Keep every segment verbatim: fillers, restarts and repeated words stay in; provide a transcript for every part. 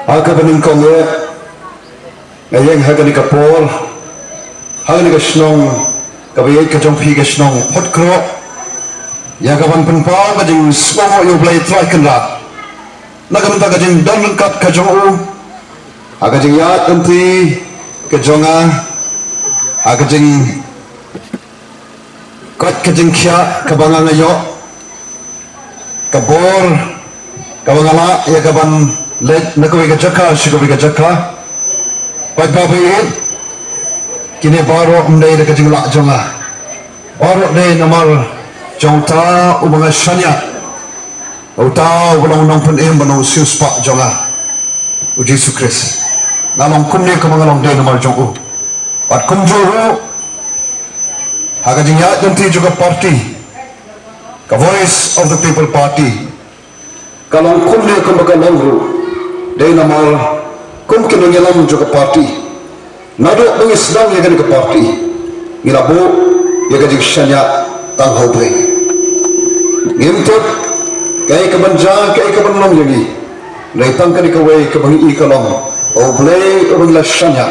Ha kaba nyngkong eh, nga ïeng ha kane ka por, ha kane ka shnong kaba ïeit ka jong phi, ka shnong Photkroh, ïa kaban pynpaw ka jingsngewnguh ïa U Blei Trai Kynrad na ka bynta ka jingdon ryngkat ka jong u ha ka jingïaid lynti ka jong nga, ha ka jingkoit ka jingkhiah kaba nga nga ïoh, ka bor kaba nga lah ïa kaban leit na kawei ka jaka sha kawei ka jaka. Paidbah ba ïeit, kine baroh ym dei da ka jinglah jong nga, baroh dei namar jong uta uba nga shaniah, uta uba long u nongpynim bad u nongsiewspah jong nga, U Jisu Khrist. Nga long kumne kumba nga long dei namar jong u. Bad kumjuh ruh, ha ka jingïaid lynti jong ka party, ka Voice of the People Party, ka long kumne kumba ka long ruh dei namar kum ki nongïalam jong ka party, naduh ba ngi sdang ïa kane ka party, ngi la buh ïa ka jingshaniah tang ha U Blei. Ngim tip kaei kaban jia, kaei kaban long ïa ngi. Hynrei tang kane kawei kaba ngi i ka long, U Blei uba ngi la shaniah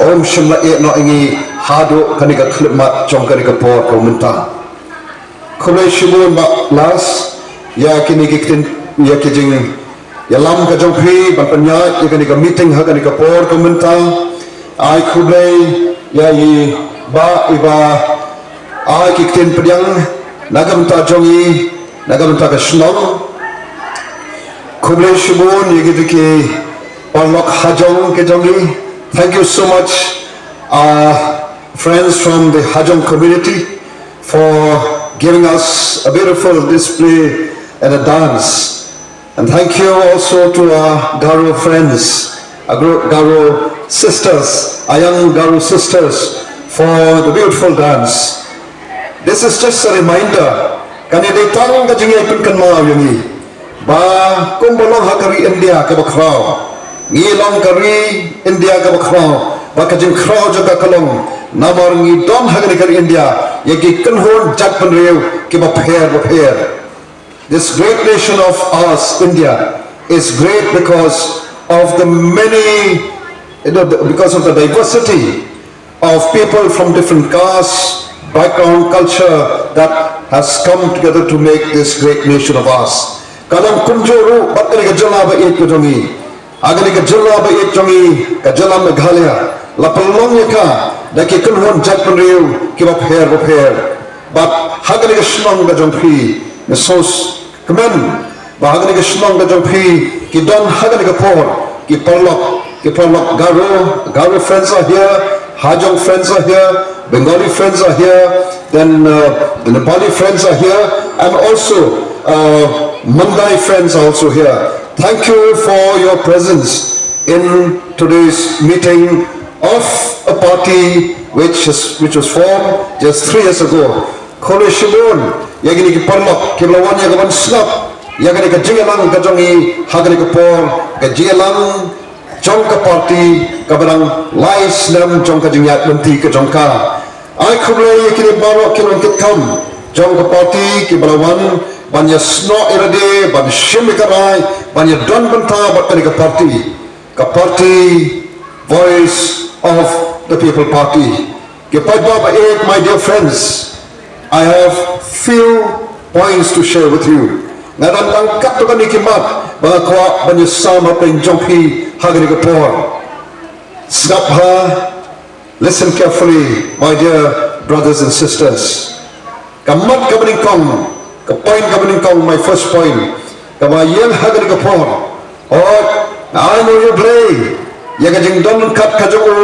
um shym la ïeh noh ïa ngi haduh kane ka khyllipmat jong kane ka por kaba mynta. Khublei shibun Bah Las ïa kine ki ktien, ïa ki jingïalam ka jong phi ban pynïaid ïa kane ka meeting ha kane ka por kaba mynta. Ai khublei ïa i Bah iba ai ki ktien pdiang na ka bynta jong i, na ka bynta ka shnong. Khublei shibun ïa kito ki paralok hajong ka jong i. Thank you so much, uh, friends from the Hajong community, for giving us a beautiful display and a dance. And thank you also to our Garo friends, our Garo, Garo sisters, our young Garo sisters, for the beautiful dance. This is just a reminder. Kane dei tang ka jingïaid pynkynmaw ïa ngi ba kumba long ha ka ri India kaba khraw, ngi long ka ri India kaba khraw, ba ka jingkhraw jong ka ka long namar ngi don ha kane ka ri India ïa ki kynhun jaitbynriew kiba pher bapher. This great nation of ours, India, is great because of the many, you know, the, because of the diversity of people from different caste, background, culture that has come together to make this great nation of ours. Ka long kumjuh ruh bad kane ka jylla ba ïeit ka jong i. Ha kane ka jylla ba ïeit jong i, ka jylla Meghalaya, la pynlong ïa ka da ki kynhun jaitbynriew kiba pher bapher. Bad ha kane ka shnong ka jong phi, nga sngewkmen ba ha kane ka shnong ka jong phi ki don ha kane ka por ki paralok, ki paralok Garo, Garo friends are here, Hajong friends are here, Bengali friends are here, then, uh, the Nepali friends are here, and also, uh, Mandai friends are also here. Thank you for your presence in today's meeting of a party which is, which was formed just three years ago. Khublei shibun ïa kine ki paralok kiba la wan ïa ka ban sngap ïa kane ka jingïalang ka jong i ha kane ka por, ka jingïalang jong ka party kaba dang lai snem jong ka jingïaid lynti ka jong ka. Ai khublei ïa kine baroh ki nongkitkam jong ka party kiba la wan ban ïasnoh ïa lade, ban shim ïa ka rai, ban ïadon bynta bad kane ka party, ka party Voice of the People Party. Ki paidbah ba ïeit, my dear friends, I have few points to share with you. Nga don tang katto katne ki mat ba nga kwah ban ïasam hapdeng jong phi ha kane ka por. Sngap bha, listen carefully, my dear brothers and sisters. Ka mat kaba nyngkong, ka point kaba nyngkong, my first point, kaba ïeng ha kane ka por. Hooid, nga ainguh ïa U Blei ïa ka jingdon ryngkat ka jong u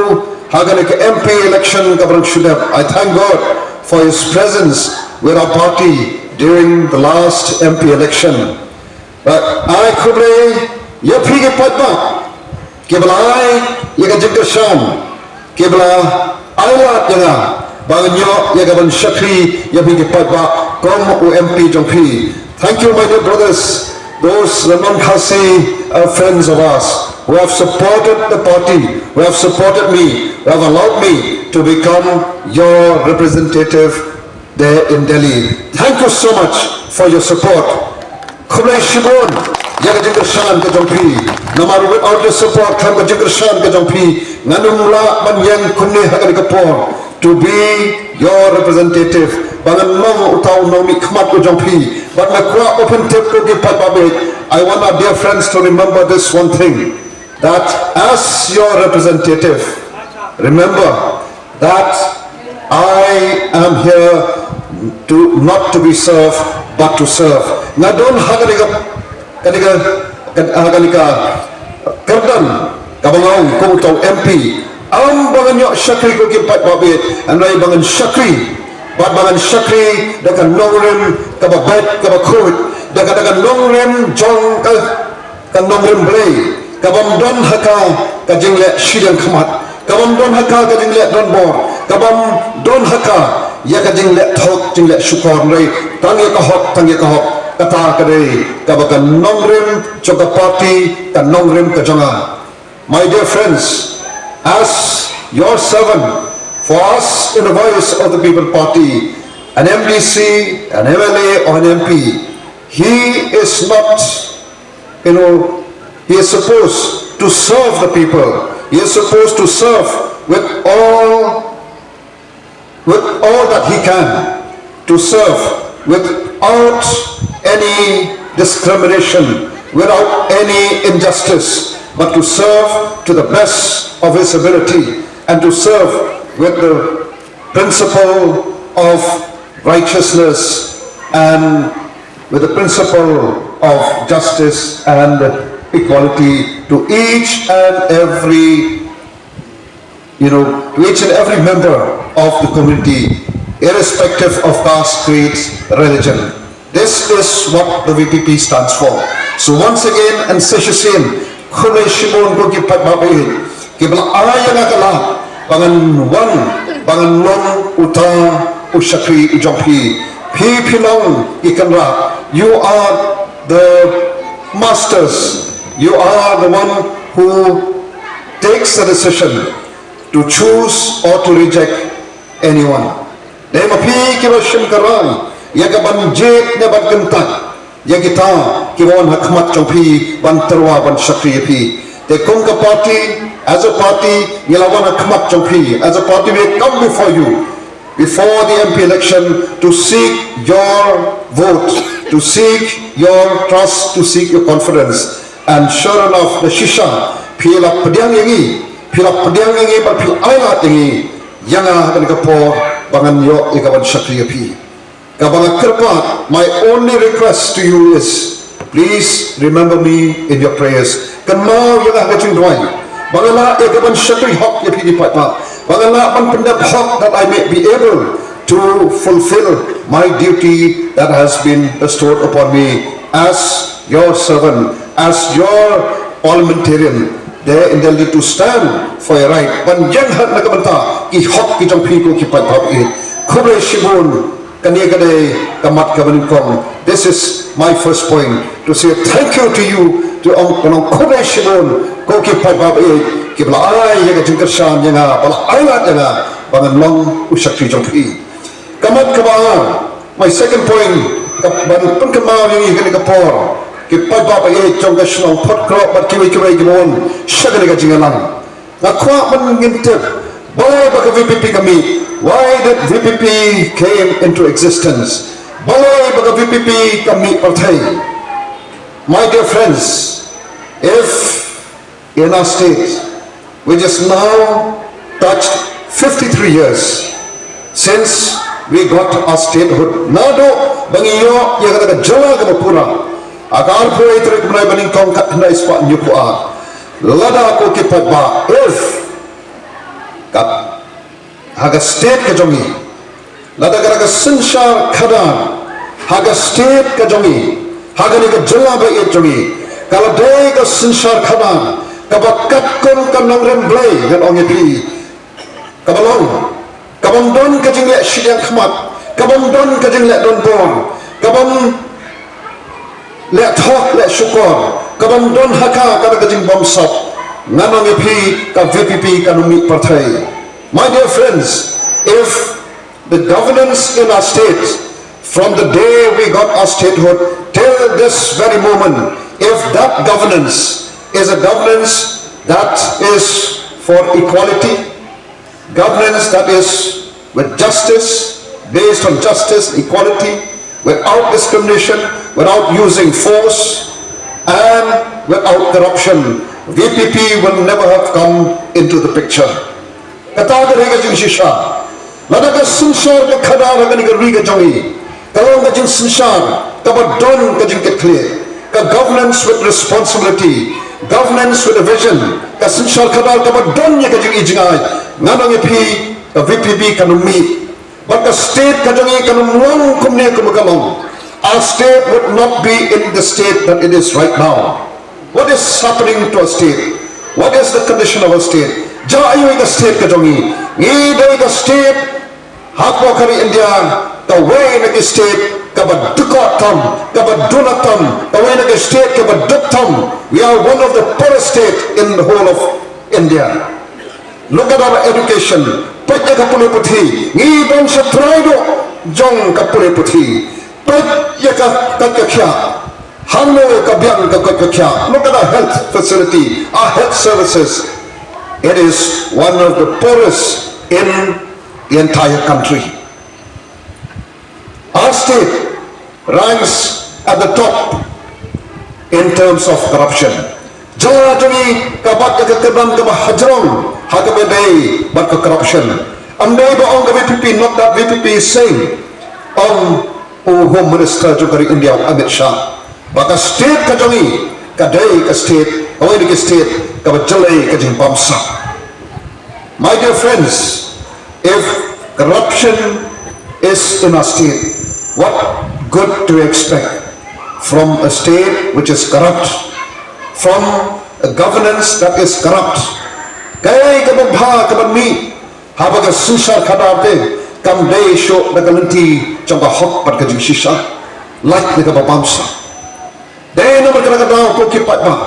ha kane ka M P election kaba dang shu dep. I thank God for his presence with our party during the last M P election. Bad ai khublei ïa phi ki paidbah kiba la ai ïa ka jingkyrshan, kiba la ai lad ïa nga ba ngan ïoh ïa ka ban shakri ïa phi ki paidbah kum u M P jong phi. Thank you, my dear brothers, those non-Khasi, uh, friends of ours who have supported the party, who have supported me, who have allowed me to become your representative there in Delhi. Thank you so much for your support. Khublei shibun Ïa ka jingkyrshan ka jong phi. Namar without the support, ka jingkyrshan ka jong phi, ngan ym lah ban ïeng kumne ha kane ka por to be your representative. Ba ngan long uta u nongmihkhmat ka jong phi. Bad nga kwah ba phin tip ko ki paidbah bad, I want our dear friends to remember this one thing, that as your representative, remember that I am here to, not to be served, but to serve. Nga don ha kane ka, kane ka, kane, ha kane ka kyrdan kaba nga ong kum uta u M P. Ym ba ngan ïoh shakri ko ki paidbah bad, hynrei ba ngan shakri, bad ba ngan shakri da ka nongrim kaba beit kaba khuid, da ka, da ka nongrim jong ka ka nongrim Blei, ka bym don ha ka ka jingleh shiliang khmat, ka bym don ha ka ka jingleh donbor, ka bym don ha ka ïa ka jingleh thok jingleh shukor, hynrei tang ïa ka hok, tang ïa ka hok. Kata ka dei kaba ka nongrim jong ka party, ka nongrim ka jong nga. My dear friends, as your servant, for us in the Voice of the People Party, an M D C, an M L A or an M P, he is not, you know, he is supposed to serve the people. He is supposed to serve with all, with all that he can, to serve without any discrimination, without any injustice, but to serve to the best of his ability and to serve with the principle of righteousness and with the principle of justice and equality to each and every, you know, to each and every member of the community, irrespective of caste, creed, religion. This is what the V P P stands for. So once again and session, khublei shibun ko ki paidbah bad, ki ba la ai ïa nga ka lad ba ngan wan, ba ngan long uta u shakri u jong phi. Phi, phi long ki kynrad. You are the masters. You are the one who takes the decision to choose or to reject anyone. Dei ma phi ki ba shim ka rai ïa ka ban jied ne ban kyntait ïa kita ki ba wan ha khmat jong phi ban tyrwa ban shakri ïa phi. Te kum ka party, as a party, ngi la wan ha khmat jong phi. As a party, we come before you, before the M P election, to seek your vote, to seek your trust, to seek your confidence. And sure enough, da shisha phi la pdiang ïa ngi, phi la pdiang ïa ngi, bad phi la ai lad ïa ngi, ïa nga ha kane ka por ba ngan ïoh ïa ka ban shakri ïa phi. Kaba nga kyrpad, my only request to you is, please remember me in your prayers. Kynmaw ïa nga ha ka jingduwai ba ngan lah ïa ka ban shakri hok ïa phi ki paidbah, ba ngan lah ban pyndep hok, that I may be able to fulfill my duty that has been bestowed upon me as your servant, as your parliamentarian, there in Delhi to stand for your right. Ban ïeng hok na ka bynta ki hok ki jong phi ko ki paidbah. Khublei shibun. Kane ka dei ka mat kaba nyngkong. This is my first point to say thank you to you, to ong, khublei shibun ko ki paidbah ki ba la ai ïa ka jingkyrshan ïa nga, ba la ai lad ïa nga ba ngan long u shakri jong phi. Ka mat kaba ar, my second point, ka ban pynkynmaw ïa ngi ha kane ka por, ki paidbah jong ka shnong Photkroh bad kiwei kiwei ki ba wan sha kane ka jingïalang. Nga kwah ban ngin tip balei ba ka V P P ka mih. Why did V P P came into existence? Balei ba ka V P P ka mih pyrthei? My dear friends, if in our state, which is now touched fifty-three years since we got our statehood, naduh ba ngi ïoh ïa kata ka jylla kaba pura ha ka arphew wei tarik bnai ba nyngkong khatkhyndai spah hynñiewphew ar. Lada ko ki paidbah, if ka, ha ka state ka jong ngi, lada ka, ka synshar khadar ha ka state ka jong ngi, ha kane ka jylla ba ïeit jong ngi, ka la dei ka synshar khadar kaba katkum ka nongrim Blei, ngan ong ïa phi, kaba long, ka bym don ka jingleh shiliang khmat, ka bym don ka jingleh donbor, ka bym leh thok leh shukor, ka bym don ha ka kata ka jingbymsop, ngan ong ïa phi, ka V P P kan ym mih pyrthei. My dear friends, if the governance in our state, from the day we got our statehood till this very moment, If that governance is a governance that is for equality, governance that is with justice, based on justice, equality, without discrimination, without using force, and without corruption, V P P will never have come into the picture. Kata ka dei ka jingshisha. Lada ka synshar ka khadar ha kane ka ri ka jong i, ka long ka jingsynshar kaba don ka jingkitkhlieh, ka governance with responsibility, governance with a vision, ka synshar khadar kaba don ïa ka jingijngai, ngan ong ïa phi, ka V P P kan ym mih. Bad ka state ka jong i kan ym long kumne kum ka long. Our state would not be in the state that it is right now. What is happening to our state? What is the condition of our state? Jia aiu ïa ka state ka jong i? Ngi dei ka state hapoh ka ri India, kawei na ki state kaba dukot tam, kaba duna tam, kawei na ki state kaba duk tam. We are one of the poorest state in the whole of India. Look at our education. Peit ïa ka pule puthi. Ngi don sha trai duh jong ka pule puthi. Peit ïa ka koit ka khiah. Hangno ka biang ka koit ka khiah? Look at our health facility, our health services. It is one of the poorest in the entire country. Our state ranks at the top in terms of corruption. Jylla jong ngi ka bat ïa ka kyrdan kaba hajrong ha kaba ïadei bad ka corruption. Ym dei ba ong ka V P P, not that V P P is saying. Ong u Home Minister jong ka ri India, Amit Shah, ba ka state ka jong ngi ka dei ka state, kawei na ki state kaba jyllei ka jingbamsap. My dear friends, if corruption is in our state, what good do we expect from a state which is corrupt, from a governance that is corrupt? Kaei kaban bha, kaban mih haba ka synshar khadar te kam dei shuh da ka lynti jong ka hok bad ka jingshisha? Lait na kaba bamsap. Dei namar kata ka daw, ko ki paidbah,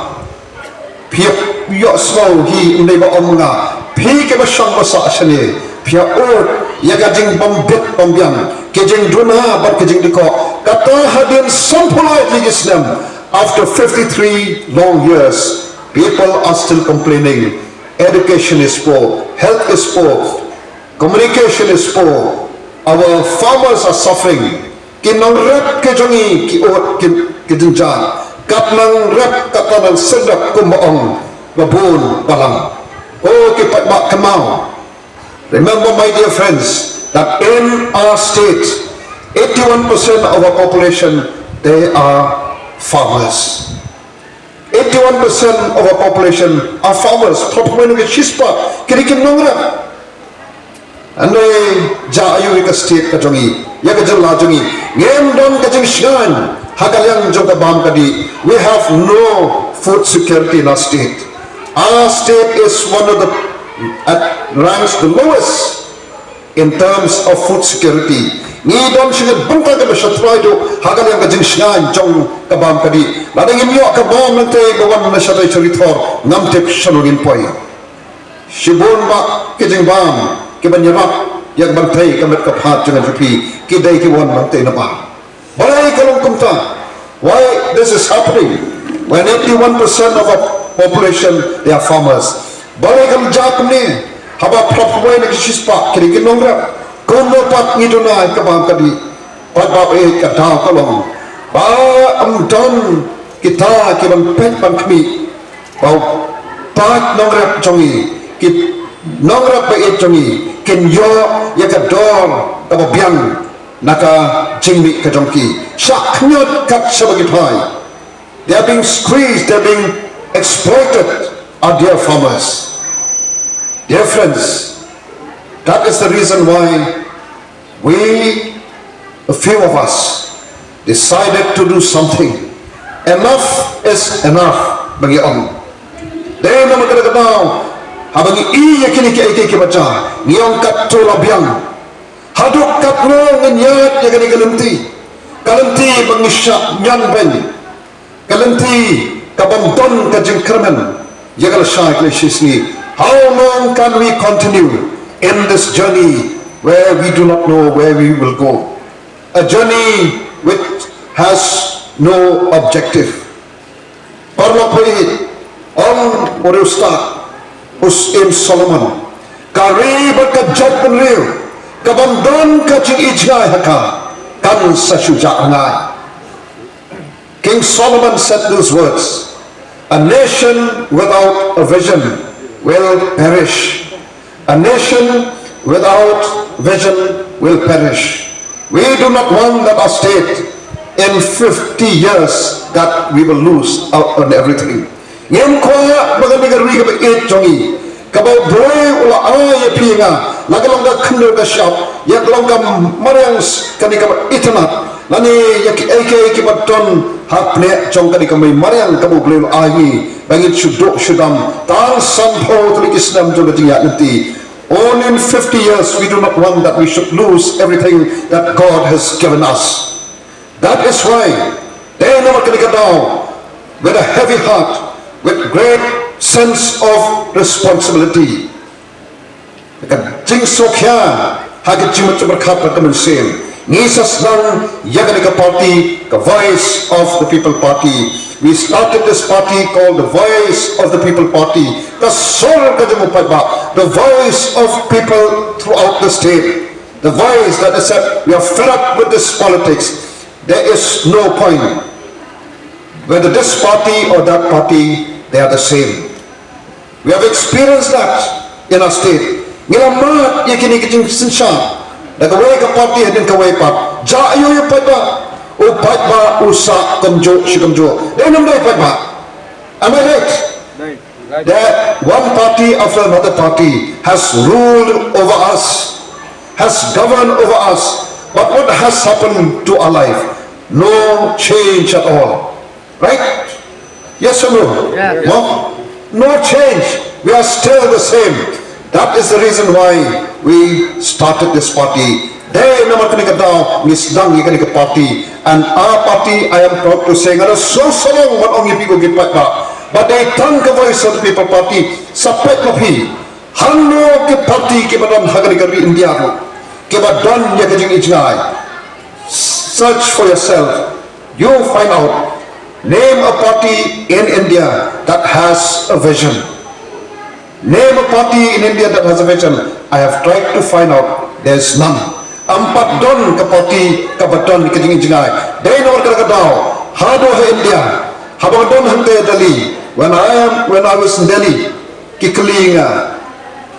phi ïohsngew hi, ym dei ba ong nga, phi kiba shong ba sah shane, phi ïa-ur ïa ka jingbym bit bym biang, ki jingduna bad ki jingdikoh. Kata hadien sanphew lai tylli ki snem, after fifty-three long years, people are still complaining. Education is poor, health is poor, communication is poor, our farmers are suffering. Ki nongrep ki jong ngi ki ud ki, ki jynjar. Kat nongrep kat nang syrep kumba ong ba bun balang. Oh, ki paidbah, kynmaw. Remember, my dear friends, that in our state, eighty-one percent of our population, they are farmers. Eighty-one percent of our population are farmers. Phraphew wei na ki shispah ki dei ki nongrep. Hynrei jia aiu ïa ka state ka jong ngi, ïa ka jylla jong ngi? Ngim don ka jingshngaiñ ha ka liang jong ka bam ka dih. We have no food security in our state. Our state is one of the, at, ranks the lowest in terms of food security. Ngi don shi ngut bynta kaba sha trai duh ha ka liang ka jingshngaiñ jong ka bam ka dih. Lada ngim ïoh ka bam nangtei ba wan na shatei sha ri thor, ngam tip shano ngin poi. Shibun bah ki jingbam kiban ïarap ïa ka ban thei ka met ka phad jong ngi, ki dei ki wan nangtei na bam. Balei ka long kumta? Why this is happening when eighty-one percent of our population, they are farmers? Balei ka long kumne? Haba phraphew wei na ki shispah ki dei ki nongrep. Kumno pat ngi duna ïa ka bam ka dih? Paidbah, ka daw ka long ba ym don kita kiban peit ban khmih ba u paid nongrep jong ngi, ki nongrep ba ïeit jong ngi, kin ïoh ïa ka dor kaba biang na ka jingmih ka jong ki. Shah khynñiot kat shaba ki phai. They are being squeezed, they are being exploited, our dear farmers. Dear friends, that is the reason why we, a few of us, decided to do something. Enough is enough, ba ngi ong. Dei namar kata ka daw, haba ngi i ïa kine kiei kiei kiba jia, ngi ong katto la biang. Haduh katno ngin ïaid ïa kane ka lynti? Ka lynti ba ngi shah ñion beiñ, ka lynti ka bym don ka jingkyrmen ïa ka lashai ka lashisngi. How long can we continue in this journey where we do not know where we will go? A journey which has no objective. Paralok phi, ong u riewstad, u Syiem Solomon, ka ri bad ka jaitbynriew ka ban don ka jingijngai ha ka, kan sa shu jah rngai. King Solomon said those words, "A nation without a vision will perish. A nation without vision will perish." We do not want that our state in fifty years that we will lose out on everything. Ngim kwah ba kane ka ri kaba ïeit jong ngi, kaba u Blei u la ai ïa phi nga, la ka long ka khyndew ka shyiap, ïa ka long ka mariang s-, kane kaba itynnad, lane ïa kiei kiei kiba don ha pneh jong kane ka mei mariang kaba u Blei u la ai ngi, ba ngin shu duh shu dam tang sanphew tylli ki snem jong ka jingïaid lynti. Only in fifty years, we do not want that we should lose everything that God has given us. That is why, dei namar kane ka daw, with a heavy heart, with great sense of responsibility, ka jingsngewkhia ha ka jingmut jingpyrkhat bad ka mynsiem, ngi sa sdang ïa kane ka party, ka Voice of the People Party. We started this party called the Voice of the People Party. Ka sur ka jong u paidbah, the voice of people throughout the state. The voice that has said, "We are fed up with this politics. There is no point. Whether this party or that party, they are the same." We have experienced that in our state. Ngi la mad ïa kine ki jingsynshar da kawei ka party hadien kawei pat. Jah ïa u paidbah, u paidbah u sah kumjuh shi kumjuh. Dei ne ym dei paidbah? Am I right? That one party after another party has ruled over us, has governed over us. But what has happened to our life? No change at all. Right? Yes or no? Yes. No? No change. We are still the same. That is the reason why we started this party. Dei namar kane ka daw ngi sdang ïa kane ka party. And our party, I am proud to say, nga da sngewsarong ban ong ïa phi ko ki paidbah, ba dei tang ka Voice of the People Party. Sa peit ma phi, hangno ki party kiba don ha kane ka ri India ruh kiba don ïa ka jingijngai? Search for yourself. You find out. Name a party in India that has a vision. Name a party in India that has a vision. I have tried to find out. There's none. Ym pat don ka party kaba don ka jingijngai. Dei namar kata ka daw, haduh ha India, haba nga don hangtei Delhi, when I am, when I was in Delhi, ki kylli ïa nga,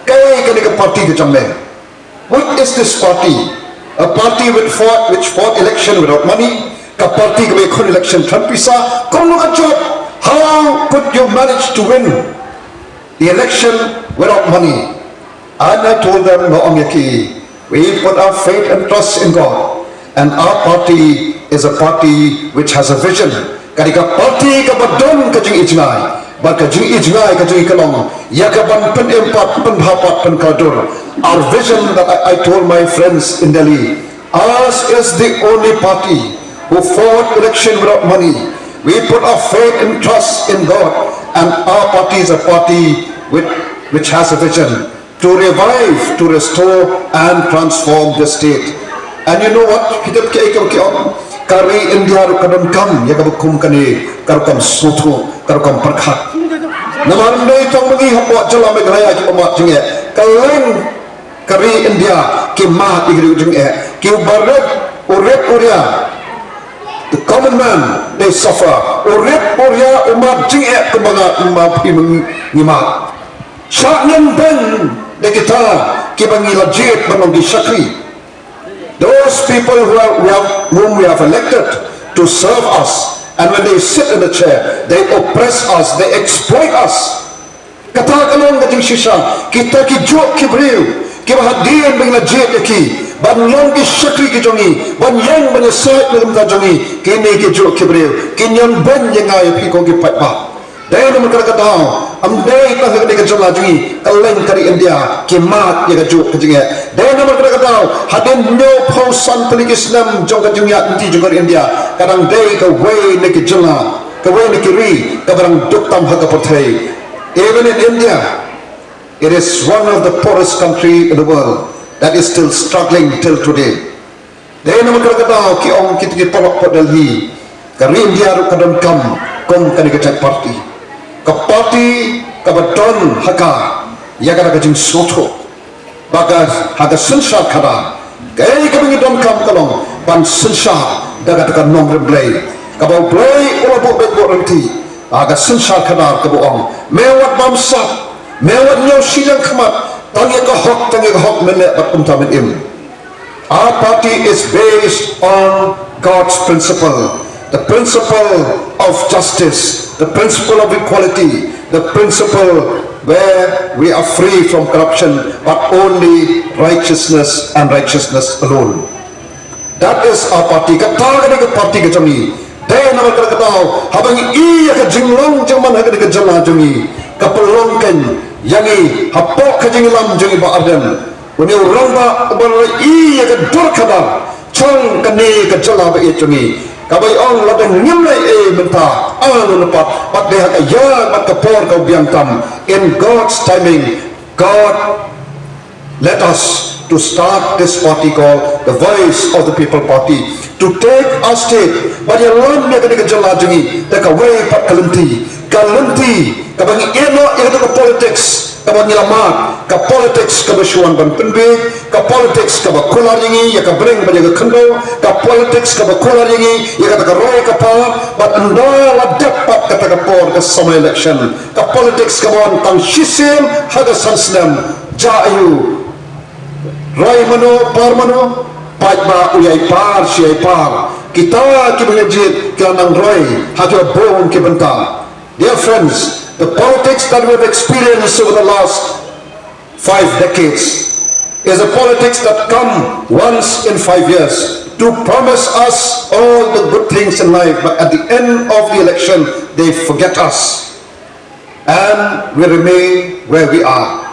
kaei kane ka party ka jong me? What is this party? A party which fought, which fought election without money. Ka party kaba ïakhun election khlem pisa. Kumno ka jop? How could you manage to win the election without money? And I told them, nga ong ïa ki, we put our faith and trust in God. And our party is a party which has a vision. Ka dei ka party kaba don ka jingijngai. Bad ka jingijngai ka jong ngi ka long ïa ka ban pynim pat, pynbha pat, pynkhlaiñ dur. Our vision that I, I told my friends in Delhi, ours is the only party who fought election without money. We put our faith and trust in God, and our party is a party with, which has a vision to revive, to restore and transform the state. And you know what? Kita ki, ki, ki, ka ri India ruh ka donkam ïa kaba kum kane ka rukom sngewthuh, ka rukom pyrkhat. Namar ym dei tang ma ngi hapoh jylla Meghalaya kiba mad jingeh. Kylleng ka ri India ki mad ïa ki jingeh. Ki u barit, u rit u ria, the common man, they suffer. U rit u ria u mad jingeh kumba nga, ma phi ma ngi mad. Shah ngan beiñ da kita kiba ngi la jied ban long ki shakri. Those people who have, we have, whom we have elected to serve us, and when they sit in the chair, they oppress us, they exploit us. Kata ka long ka jingshisha, kita ki juh ki briew kiba hadien ba ngi la jied ïa ki ban long ki shakri ki jong ngi, ban ïeng ban ïasaid na ka bynta jong ngi, kine ki juh ki briew kin ïeng beiñ ïa nga ïa phi ko ki paidbah. Dei namar kata ka daw, ym dei tang ha kane ka jylla jong ngi, kylleng ka ri India ki mad ïa ka juh ka jingeh. Dei namar kata ka daw, hadien hynñiewphew san tylli ki snem jong ka jingïaid lynti jong ka ri India, ka dang dei kawei na ki jylla, kawei na ki ri kaba dang duk tam ha ka pyrthei. Even in India, it is one of the poorest country in the world that is still struggling till today. Dei namar kata ka daw ki ong kita ki paralok hapoh Delhi, ka ri India ruh ka donkam kum kane ka jait party. Ka party kaba don ha ka ïa kata ka jingsngewthuh ba ka ha ka synshar khadar kaei kaba ngi donkam ka long ban synshar da kata ka nongrim Blei kaba U Blei u la buh beit buh ryntih ha ka synshar khadar kaba ong, me wat bamsap, me wat ñiew shiliang khmat, tang ïa ka hok, tang ïa ka hok men leh bad kumta men im. Our party is based on God's principle, the principle of justice, the principle of equality, the principle where we are free from corruption, but only righteousness and righteousness alone. That is our party. Kata ka dei ka party ka jong ngi. Dei namar kata ka daw haba ngi ïohi ïa ka jinglong jingman ha ka dei ka jylla jong ngi, ka pynlong kan ïa ngi hapoh ka jingïalam jong ngi Bah Ardent. Une u rangbah uba la ïohi ïa ka dur ka dar jong kane ka jylla ba ïeit jong ngi, kaba ïa ong lada ngim leh ei mynta, ano ne pat, bad dei ha ka ïa bad ka por ka biang tam. In God's timing, God led us to start this party called the Voice of the People Party, to take our state, bad ïalam ïa kane ka jylla jong ngi da kawei pat ka lynti, ka lynti kaba ngi ïehnoh ïa kata ka politics kaba ngi la mad, ka politics kaba shu wan ban pynbiej, ka politics kaba kular ïa ngi ïa ka bneng bad ïa ka khyndew, ka politics kaba kular ïa ngi ïa kata ka roi ka par, bad ynda la dep pat kata ka por ka samoi election, ka politics kaba wan tang shisien ha ka san snem, jia aiu, roi mano, par mano, paidbah u ïai par, shi ïai par. Kita kiba ngi jied ki la nang roi ha kiba bun ki bynta. Dear friends, the politics that we have experienced over the last five decades is a politics that come once in five years to promise us all the good things in life, but at the end of the election, they forget us. And we remain where we are.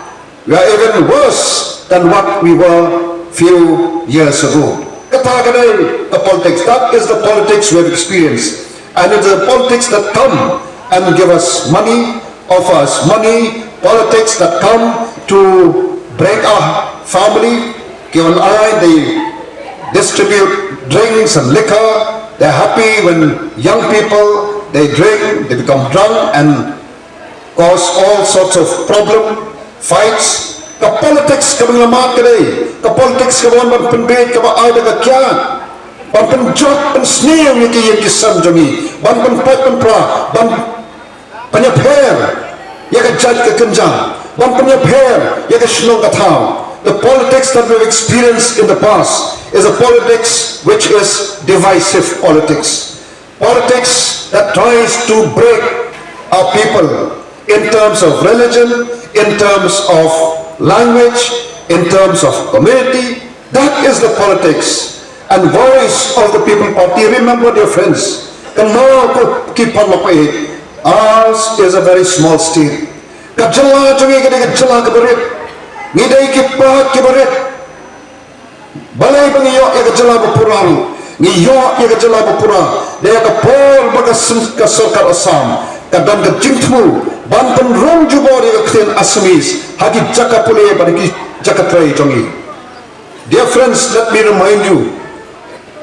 We are even worse than what we were few years ago. Kata ka dei ka politics. That is the politics we have experienced. And it's the politics that come and give us money, offer us money, politics that come to break our family. Ki wan ai, they distribute drinks and liquor. They're happy when young people, they drink, they become drunk and cause all sorts of problem, fights. Ka politics kaba ngi la mad ka dei ka politics kaba wan ban pynbiej, kaba ai da ka kiad, ban pynjot pynsniew ïa ki ïing ki sem jong ngi, ban pynpait pynpra, ban pynïapher ïa ka jait ka kynja, ban pynïapher ïa ka shnong ka thaw. The politics that we've experienced in the past is a politics which is divisive politics. Politics that tries to break our people in terms of religion, in terms of language, in terms of community. That is the politics. And Voice of the People Party, remember, dear friends, kynmaw ko ki paralok, ours is a very small state. Ka jylla jong ngi ka dei ka jylla kaba rit. Ngi dei ki paid kiba rit. Balei ba ngi ïoh ïa ka jylla ba pura ruh? Ngi ïoh ïa ka jylla ba pura da ïa ka por ba ka syn-, ka sorkar Assam ka don ka jingthmu ban pynrung jubor ïa ka ktien Assamese ha ki jaka pule bad ki jaka trei jong ngi. Dear friends, let me remind you,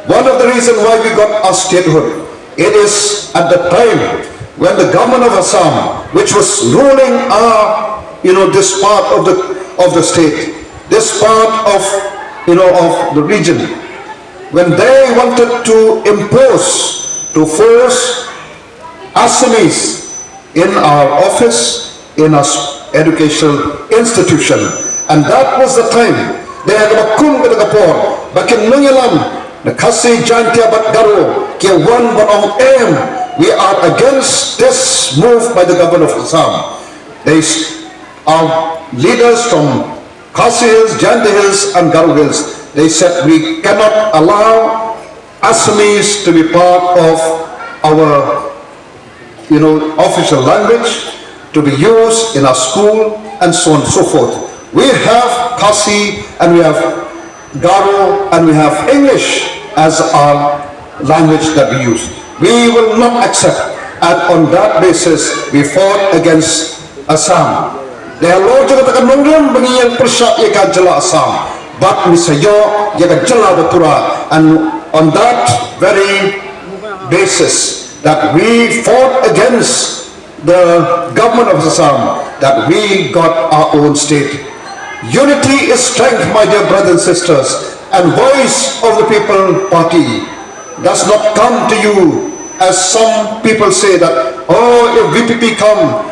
one of the reasons why we got our statehood, it is at the time when the government of Assam, which was ruling our, you know, this part of the, of the state, this part of, you know, of the region, when they wanted to impose, to force Assamese in our office, in our s-, educational institution. And that was the time, da ïa kaba kum kata ka por, ba ki nongïalam na Khasi, Jaintia bad Garo ki wan ban ong, em, we are against this move by the government of Assam. They s-, our leaders from Khasi Hills, Jaintia Hills and Garo Hills, they said we cannot allow Assamese to be part of our, you know, official language, to be used in our school and so on and so forth. We have Khasi and we have Garo and we have English as our language that we use. We will not accept. And on that basis, we fought against Assam. Da ïalor jong kata ka nongrim ba ngi ïeng pyrshah ïa ka jylla Assam, bad ngi sa ïoh ïa ka jylla ba pura. And on that very basis, that we fought against the government of Assam, that we got our own state. Unity is strength, my dear brothers and sisters, and Voice of the People Party does not come to you as some people say that, oh, if V P P come,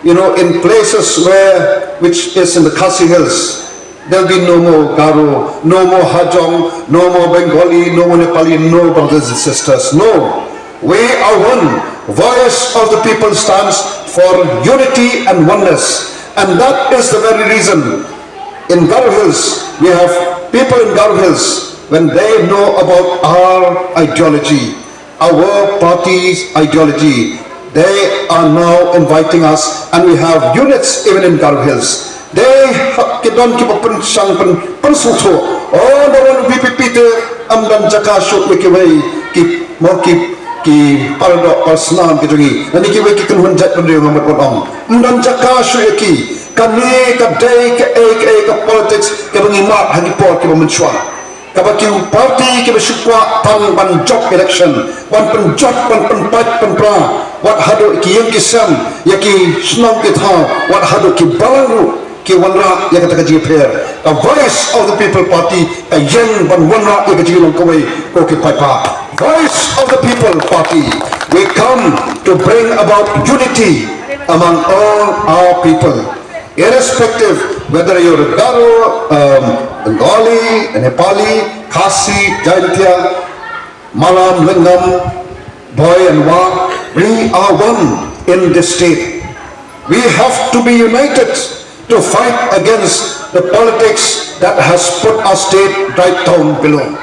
you know, in places where, which is in the Khasi Hills, there'll be no more Garo, no more Hajong, no more Bengali, no more Nepali, no, brothers and sisters. No. We are one. Voice of the People stands for unity and oneness. And that is the very reason in Garo Hills, we have people in Garo Hills, when they know about our ideology, our party's ideology, they are now inviting us, and we have units even in Garo Hills. They ha-, ki don kiba pynshang pyn-, pynsngewthuh. Oh, da wan V P P te, ym don jaka shuh ïa kiwei ki, mo ki, ki paradoh parasnam ki jong ngi. Lane kiwei ki kynhun jaitbynriew, nga mut ban ong, ym don jaka shuh ïa ki. Kane ka dei kaei kaei ka politics kaba ngi mad ha ki por kiba mynshuwa. Kaba ki party kiba shu kwah tang ban jop election, ban pynjot, ban pynpait pynpra, wat haduh ki ïing ki sem, ïa ki shnong ki thaw, wat haduh ki balang ruh ki wanrah ïa kata ka jingïapher. Ka Voice of the People Party ka ïeng ban wanrah ïa ka jinglong kawei, ko ki paidbah. Voice of the People Party, we come to bring about unity among all our people, irrespective whether you're a Garo, um, Bengali, Nepali, Khasi, Jaintia, Malam, Lingam, Boy and Wah, we are one in this state. We have to be united to fight against the politics that has put our state right down below.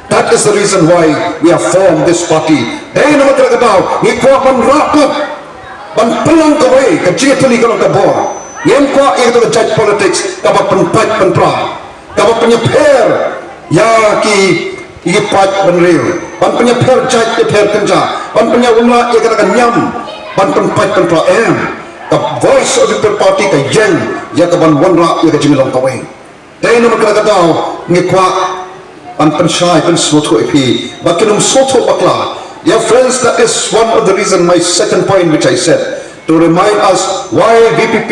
That is the reason why we have formed this party. Dei namar kata ka daw ngi kwah ban rah pat, ban pynlong kawei ka jingïatylli ka long ka bor. Ngim kwah ïa ka jait politics kaba pynpait pynpra, kaba pynïapher ïa ki, ïa ki paidbynriew, ban pynïapher jait ïapher kynja, ban pynïawanrah ïa kata ka niam, ban pynpait pynpra. Em, ka Voice of the People Party ka ïeng ïa ka ban wanrah ïa ka jinglong kawei. Dei namar kata ka daw ngi kwah ban pynshai pynsngewthuh ïa phi ba kin ym sngewthuh bakla. Dear friends, that is one of the reason, my second point which I said, to remind us why V P P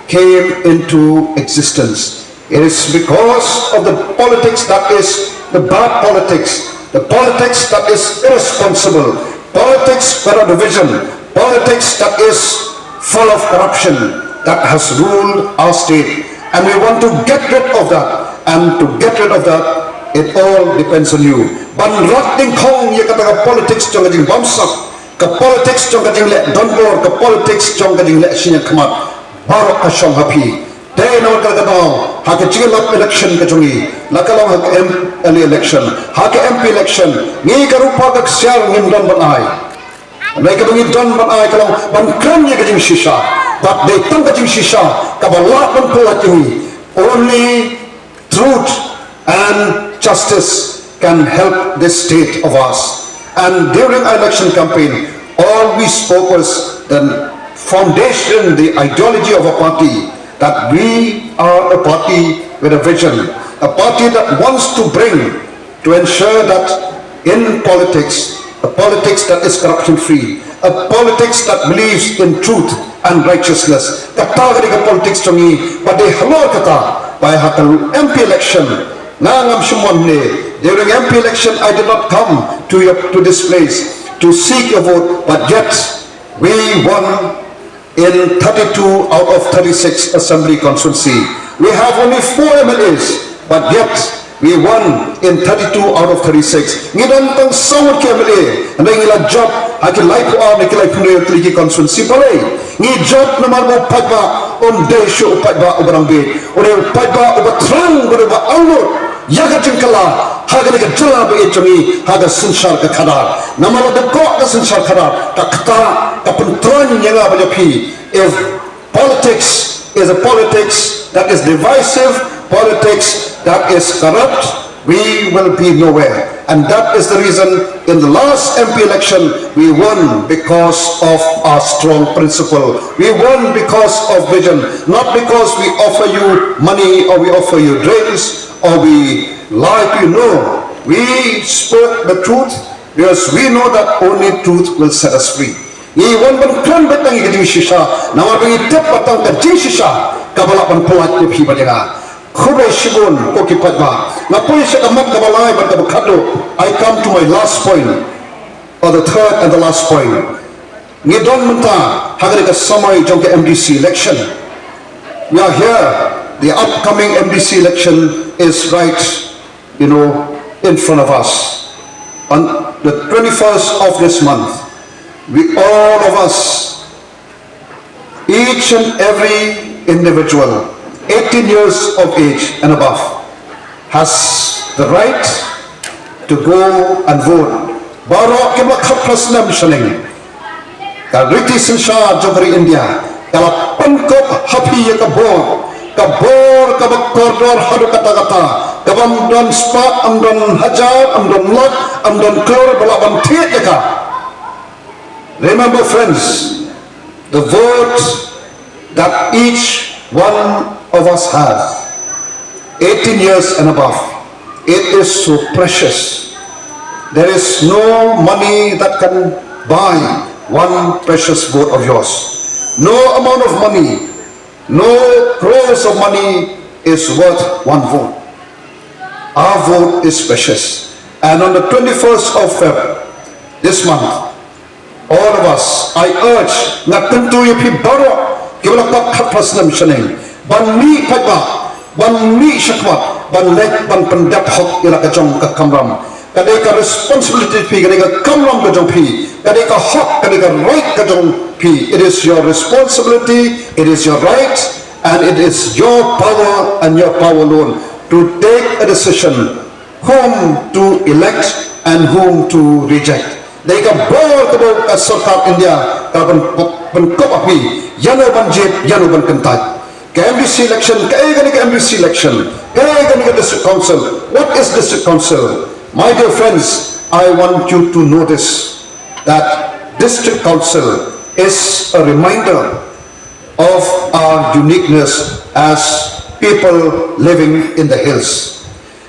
came into existence. It is because of the politics that is the bad politics, the politics that is irresponsible, politics without a vision, politics that is full of corruption that has ruled our state. And we want to get rid of that. And to get rid of that, it all depends on you. Ban rat ding khong ïa kata ka politics jong ka jingbamsap, ka politics jong ka jingleh donbor, ka politics jong ka jingleh shiliang khmat, baroh ka shong ha phi. Te namar kata ka daw ha ka jingïalap election ka jong ngi, la ka long ha ka M L A election, ha ka M P election, ngi ka rupa ka ksiar ngim don ban ai. Ngi kaba ngi don ban ai ka long ban kren ïa ka jingshisha. Bad dei tang ka jingshisha kaba lah ban pynlait ïa ngi. Only truth and justice can help this state of ours. And during our election campaign, all we spoke was the foundation, the ideology of a party, that we are a party with a vision, a party that wants to bring, to ensure that in politics, a politics that is corruption free, a politics that believes in truth and righteousness. Kata ka dei ka politics jong ngi, bad dei halor kata ba ha ka M P election, nga ngam shym wan ne, during M P election I did not come to your, to this place to seek your vote, but yet we won in thirty-two out of thirty-six assembly constituency. We have only four M L As, but yet we won in thirty-two out of thirty-six. Ngi don tang saw ngut ki M L A, hynrei ngi la jop ha ki laiphew ar ne ki laiphew hynriew tylli ki constituency. Balei? Ngi jop namar ba u paidbah um dei shuh u paidbah uba nang bieit, u dei u paidbah uba thrang bad uba angnud ïa ka jingkylla ha kane ka jylla ba ïeit jong ngi, ha ka synshar ka khadar. Namar lada koh ka synshar khadar, ka ktah, ka pyntrang ïa nga bad ïa phi. If politics is a politics that is divisive, politics that is corrupt, we will be nowhere. And that is the reason in the last M P election, we won because of our strong principle. We won because of vision, not because we offer you money or we offer you drinks or we lie to you. No, we spoke the truth. Because we know that only truth will set us free. Ngi wan ban kren bad tang ka jingshisha, namar ba ngi tip ba tang ka jingshisha kaba lah ban pyllait ïa phi bad ïa nga. Khublei shibun ko ki paidbah. Nga poi sha ka mat kaba lai bad kaba khatduh. I come to my last point, or the third and the last point. Ngi don mynta ha kane ka samoi jong ka M D C election. We are here. The upcoming M D C election is right, you know, in front of us. On the twenty-first of this month, we, all of us, each and every individual, eighteen years of age and above, has the right to go and vote. Baroh kiba khatphra snem shaneng, ka riti synshar jong ka ri India ka la pynkup ha phi ïa ka bor, ka bor kaba kordor haduh katta katta, kaba ym don spah, ym don hajar, ym don lak, ym don klur ba lah ban thied ïa ka. Remember, friends, the vote that each one of us has, eighteen years and above, it is so precious. There is no money that can buy one precious vote of yours. No amount of money, no crores of money is worth one vote. Our vote is precious. And on the twenty-first of Feb, this month, all of us, I urge, nga kyntu ïa phi baroh kiba la pat khatphra snem shaneng, ban mih paidbah, ban mih shakhmat, ban leit ban pyndep hok ïa la ka jong ka kamram. Ka dei ka responsibility phi, ka dei ka kamram ka jong phi, ka dei ka hok, ka dei ka right ka jong phi. It is your responsibility, it is your right, and it is your power and your power alone to take a decision whom to elect and whom to reject. Dei ka bor kaba ka sorkar India ka ban, ban kup ha phi, ïano ban jied, ïano ban kyntait. Ka M D C election, kaei kane ka M D C election, kaei kane ka district council. What is district council? My dear friends, I want you to know this, that district council is a reminder of our uniqueness as people living in the hills.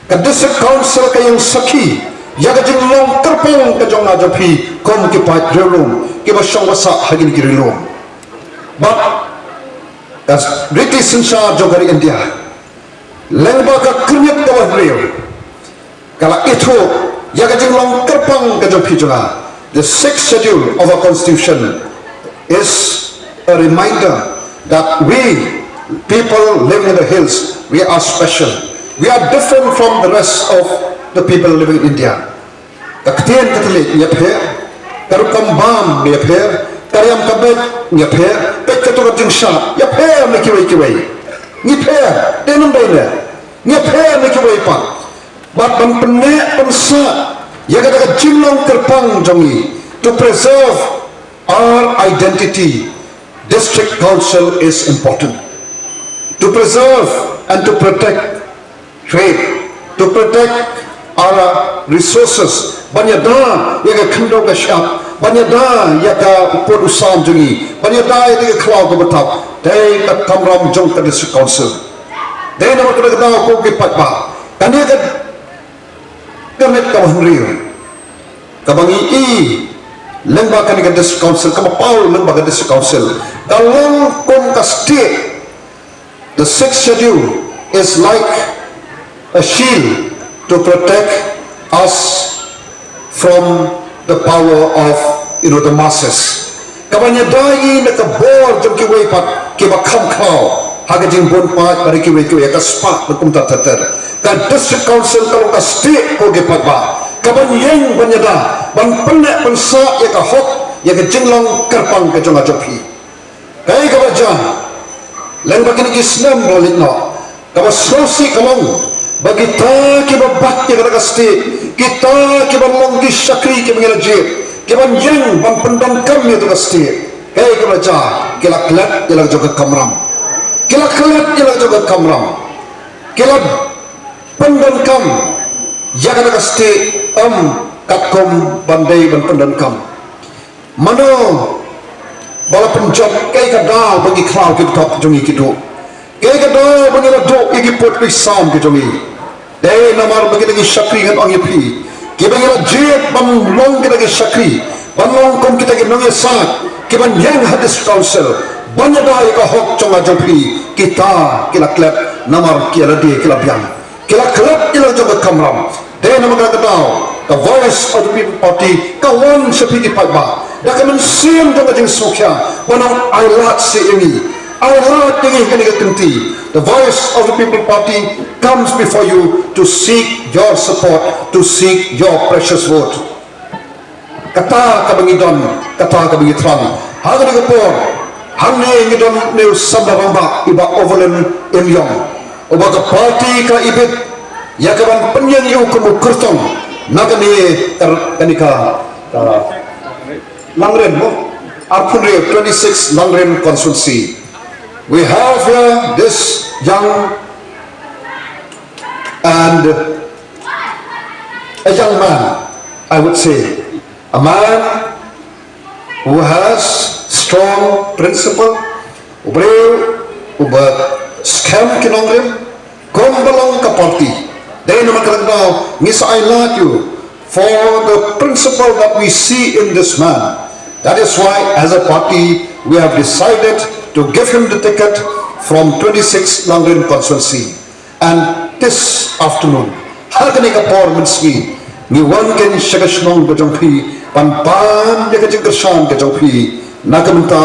Ka district council ka ïeng sakhi ïa ka jinglong kyrpang ka jong nga jong phi kum ki paid riewlum kiba shong ba sah ha kine ki ri lum. Bad ka riti synshar jong ka ri India, lyngba ka Kyrñiat kaba Hynriew, ka la ithuh ïa ka jinglong kyrpang ka jong phi jong nga. The sixth schedule of our constitution is a reminder that we people living in the hills, we are special. We are different from the rest of the people living in India. Ka ktien ka thylliej ngi ïapher, ka rukom bam ngi ïapher, ka riam ka beit ngi ïapher, peit kato ka jingshad ïapher na kiwei kiwei. Ngi pher, dei nam dei ne, ngi ïapher na kiwei pat. Bad ban pynneh pynsah ïa kata ka jinglong kyrpang jong ngi, to preserve our identity, district council is important. To preserve and to protect trade, to protect our resources, ban ïada ïa ka khyndew ka shyiap, ban ïada ïa ka u pud u sam jong ngi, ban ïada ïa ka khlaw ka btap, dei ka kamram jong ka district council. Dei namar kata ka daw ko ki paidbah, kane ka Kyrñiat kaba Hynriew kaba ngi i lyngba kane ka district council, kaba paw lyngba ka district council, ka long kum ka stieh. The sixth schedule is like a shield to protect us from the power of, you know, the masses. Kaba ngi ïada ïa ngi na ka bor jong kiwei pat kiba kham khlaw ha ka jingbun paid bad kiwei kiwei, ka spah bad kumta ter ter. Ka district council ka long ka stieh ko ki paidbah, kaban ïeng ban ïada, ban pynneh pynsah ïa ka hok, ïa ka jinglong kyrpang ka jong nga jong phi. Kaei kaba jia lyngba kine ki snem ba la leit noh, kaba sngewsih ka long ba kita kiba bat ïa kata ka stieh, kita kiba long ki shakri kiba ngi la jied, kiban ïeng ban pyndonkam ïa kata ka stieh, kaei kaba jia, ki la klet ïa la ka jong ka kamram. Ki la klet ïa la ka jong ka kamram. Ki la pyndonkam ïa kata ka stieh ym katkum ban dei ban pyndonkam. Mano ba la pynjot? Kaei ka daw ba ki khlaw ki btap jong ngi ki duh? Kaei ka daw ba ngi la duh ïa ki pud ki sam ki jong ngi? Dei namar ba kita ki shakri, ngan ong ïa phi, Kiba ngi la jied ban long kita ki shakri, ban long kum kita ki nongïasaid kiban ïeng ha District Council, ban ïada ïa ka hok jong nga jong phi, kita ki la klet namar ki la die ki la biang. Ki la klet ïa la jong ka kamram. Dei namar kata ka daw ka Voice of the People Party ka wan sha phi ki paidbah da ka mynsiem jong ka jingsngewkhia ban ong ai lad seh ïa ngi, ai lad ïa ngi ha kane ka kynti. The Voice of the People Party comes before you to seek your support, to seek your precious vote. Kata kaba ngi don, kata kaba ngi thrang. Ha kane ka por, hangne ngi don ne u samla rangbah i Bah Evelyn Imïong, uba ka party ka ibit ïa kaban pynïeng ïa u kum u kyrtong na kane ka, kane ka, ka Langrin mo, arphew hynriew, twenty-six Langrin constituency. We have here this young and a young man, I would say, a man who has strong principle, u briew uba skhem ki nongrim, kumba long ka party. Dei namar kata ka daw ngi sa ai lad ïa u for the principle that we see in this man. That is why, as a party, we have decided to give him the ticket from twenty-six Langrin constituency. And this afternoon, ha kane ka por mynsngi, ngi wan kein sha ka shnong ka jong phi ban pan ïa ka jingkyrshan ka jong phi na ka bynta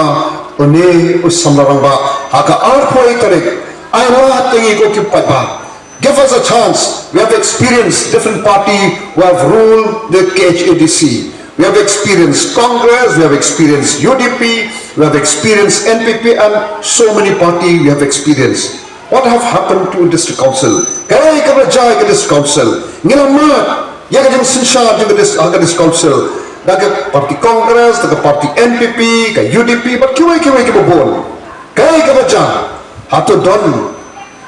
une u samla rangbah ha ka arphew tarik. Ai lad ïa ngi ko ki paidbah. Give us a chance. We have experienced different party who have ruled the K H A D C. We have experienced Congress, we have experienced U D P, we have experienced N P P, and so many party we have experienced. What have happened to district council? Kaei kaba la jia ïa ka district council? Ngi la mad ïa ka jingsynshar jong ka dis-, ha ka district council da ka party Congress, da ka party N P P, ka U D P, bad kiwei kiwei kiba bun. Kaei kaba la jia? Hato don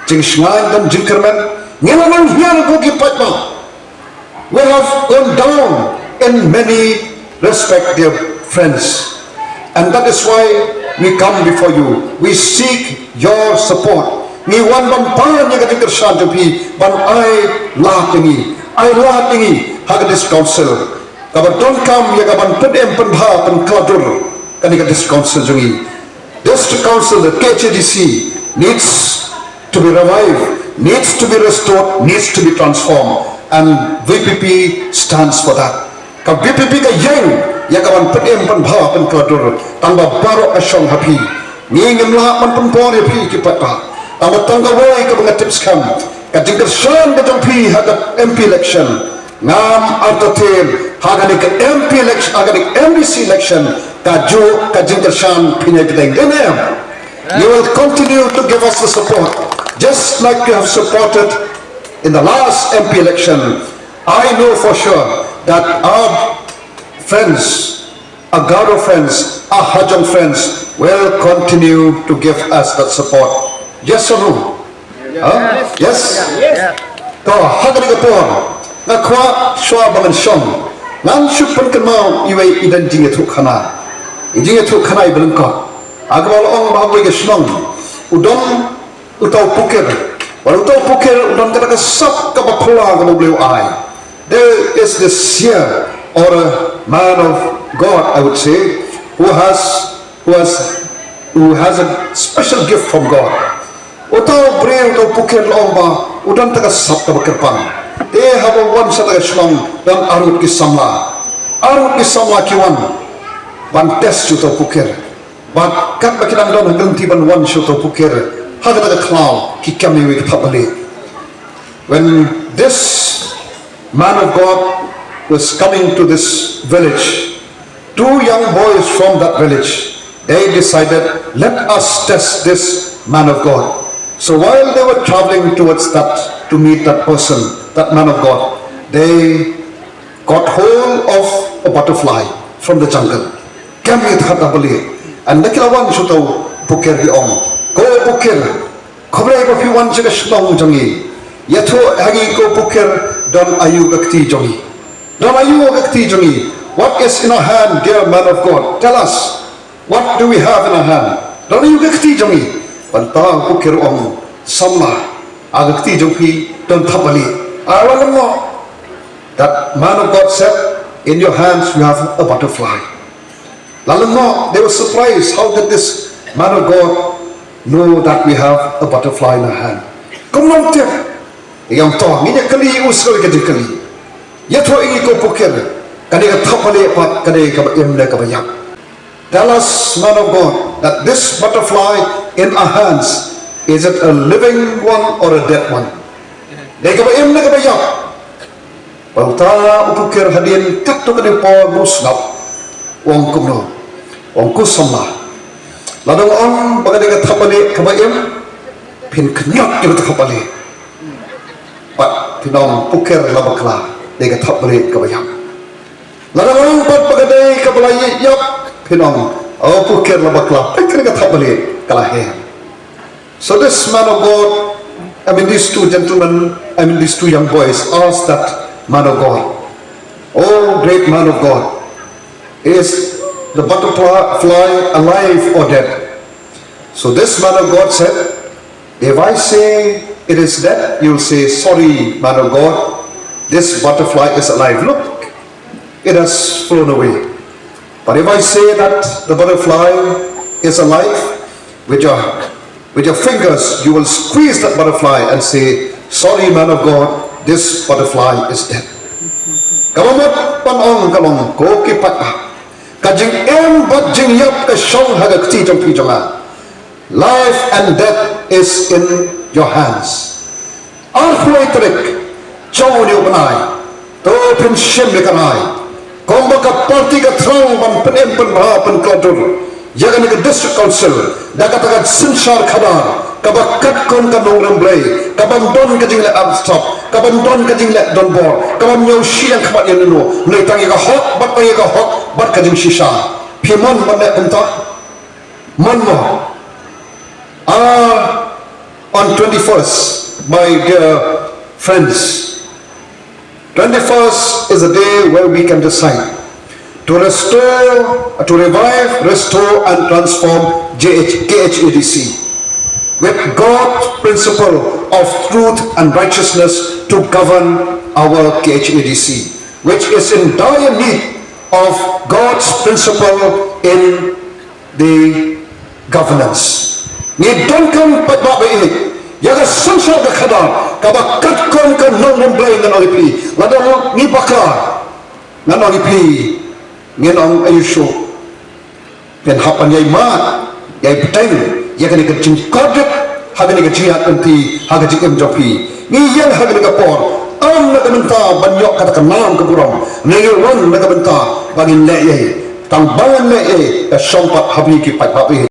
jingshngaiñ, don jingkyrmen? Ngi la nang hiar ko ki paidbah. We have gone down in many respect, dear friends. And that is why we come before you. We seek your support. Ngi wan ban pan ïa ka jingkyrshan jong phi, ban ai lad ïa ngi, ai lad ïa ngi ha ka district council. Kaba donkam ïa kaban pynim pynbha pynkylla dur kane ka district council jong ngi. District Council, the K H A D C, needs to be revived, needs to be restored, needs to be transformed. And V P P stands for that. Ka V P P ka ïeng ïa kaban pynim pynbha pynkylla dur tang ba baroh ka shong ha phi. Ngi ngim lah ban pynpor ïa phi ki paidbah. Tang ba tang kawei kaba nga tip skhem, ka jingkyrshan ka jong phi ha ka M P election. Ngam artatien ha kane ka M P election, ha kane ka M D C election, kajuh ka jingkyrshan phin ïai bteng. Amen. You will continue to give us the support just like you have supported in the last M P election. I know for sure that our friends, our Garo friends, our Hajong friends will continue to give us that support. Yes or no? Huh? Yes? To, ha kane ka por, nga kwah shuwa ba ngan shong, ngan shu pynkynmaw iwei i don jingïathuhkhana. I jingïathuhkhana iba lyngkot. Ha kaba la ong ba ha kawei ka shnong u don uta u pukir. Bad uta u pukir u don kata ka sap kaba phylla kaba U Blei u ai. There is this seer or a man of God, I would say, who has, who has, who has a special gift from God. Uta u briew, uta u pukir la ong ba u don ta ka sap kaba kyrpang. Te haba wan sha ta ka shnong, don arngut ki samla. Arngut ki samla ki wan ban test sha uta u pukir. Bad katba ki dang don ha ka lynti ban wan sha uta u pukir, ha kata ka khlaw ki kem ïa iwei i thapbalieh. When this man of God was coming to this village, two young boys from that village, they decided, "Let us test this man of God." So while they were traveling towards that, to meet that person, that man of God, they caught hold of a butterfly from the jungle. Kem ïa i thapbalieh. And da ki la wan sha uta u pukir ki ong, "Ko pukir, khublei ba phi wan sha ka shnong jong ngi. Ïathuh ha ngi ko pukir, don aïu ka kti jong ngi? Don aïu ka kti jong ngi? What is in our hand, dear man of God? Tell us, what do we have in our hand? Don aïu ka kti jong ngi?" Bad uta u pukir u ong, "Samla, ha ka kti jong phi don thapbalieh." Ai lyngngoh. That man of God said, "In your hands you have a butterfly." Lala mo, they were surprised. "How did this man of God know that we have a butterfly in our hand?" Kumno tip? Ïa to, ngi ïa kylli u sngewbha ka jingkylli. Ïathuh ïa ngi ko u pukir, kane ka thapbalieh pat ka dei kaba im ne kaba ïap? Tell us, man of God, that this butterfly in our hands, is it a living one or a dead one? Dei kaba im ne kaba ïap? Bad uta u pukir hadien katto katne por u sngap, u ong kumno? U ong, ko samla, lada nga ong ba ka dei ka thapbalieh kaba im, phin kynnoh ïa ka thapbalieh. Bad phin ong, pukir la bakla, dei ka thapbalieh kaba ïap. Lada nga ong pat ba ka dei kaba la ïap, phin ong, o pukir la bakla, peit kane ka thapbalieh ka la her. So this man of God, I mean, these two gentlemen, I mean, these two young boys asked that man of God, "Oh, great man of God, is the butterfly alive or dead?" So this man of God said, "If I say it is dead, you'll say, 'Sorry, man of God, this butterfly is alive. Look, it has flown away.' But if I say that the butterfly is alive, with your, with your fingers, you will squeeze that butterfly and say, 'Sorry, man of God, this butterfly is dead.'" Kaba mut ban ong ka long, ko ki paidbah, ka jingim bad jingïap ka shong ha ka kti jong phi jong nga. Life and death is in your hands. Arphew tarik jong une u bnai, to phin shim ïa ka rai. Kumba ka party ka thrang ban pynim pynbha pynkhladur ïa kane ka District Council da kata ka synshar khadar kaba katkum ka nongrim Blei, kaban don ka jingleh arstop, kaban don ka jingleh donbor, kaban ñiew shiliang khmat ïa uno uno, tang ïa ka hok bad tang ïa ka hok bad ka jingshisha. Phi mon ban leh kumta? Mon mo? Ah, on twenty-first, my dear friends, twenty-first is a day where we can decide to restore, to revive, restore, and transform J H, K H A D C with God's principle of truth and righteousness to govern our K H A D C, which is in dire need of God's principle in the governance. Ngi donkam pat ba ïa ka synshar ka khadar kaba katkum ka nongrim Blei. Ngan ong ïa phi, lada ngi bakla, ngan ong ïa phi, ngin ong aïu shuh? Phin hap ban ïai mad, ïai bteng ïa kane ka jingkordit ha kane ka jingïaid lynti ha ka jingim jong phi. Ngi ïeng ha kane ka por ym na ka bynta ban ïoh kata ka nam ka burom, ngi wan na ka bynta ba ngin leh ei. Tang ba ngin leh ei, ka shong pat ha phi ki paidbah phi.